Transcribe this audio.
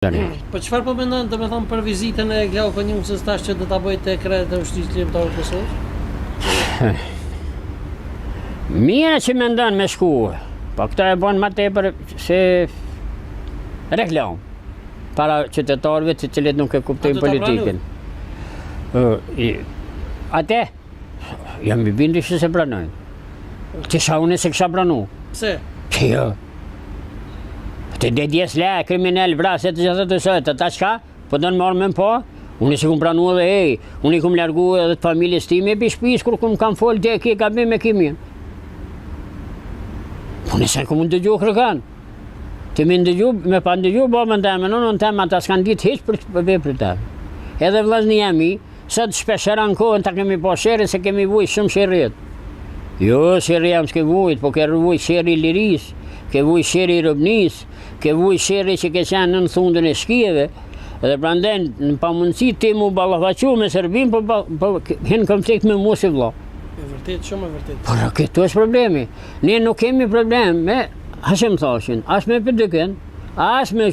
Tani. Po çfarë po mendon, domethënë për vizitën e Glauk Konjufcës tash që do ta bëjë te krerët e Ushtrisë Çlirimtare të Kosovës? Mirë që mendon me shku, po këta e bën më tepër se reklamë para qytetarëve të cilët nuk e kuptojnë politikën. Ate, jam i bindur që s'e pranojnë. Të isha unë s'e kisha pranu. Pse? Jo. Të dhe djes le, kriminel, vrasë, të gjithë të sëtë, të ta qka, po donë marrë me më po, unë s'i kum pranu edhe ej, unë i kum largu edhe të familjes time pi shpis, kur kum kam folë, dhe ke gabim e kimi. Po unë s'e kum ndëgju kërkan. Të me ndëgju, me pa ndëgju, babën tem, nënën teme, ata s'kan ditë hiç për, për veprët teme. Edhe vllaznia mi, Sot shpeshherë ankohen ta kemi pa sherrin se kemi vujt shumë sherrit. Jo, sherri jem s'ke vujt, po ke vujt sherri i lirisë, ke vujt sherri i robnisë, ke vujt sherri që ke qenë nën thundën e shkijeve, dhe prandaj në pamundësi ti mu ballafaqu me Serbinë, po, po, po hin në konflikt me mua si vëlla. E vërtet, shumë e vërtet. Por këtu është problemi. Ne nuk kemi problem me Hashim Thaçin, as me PDK-n, as me.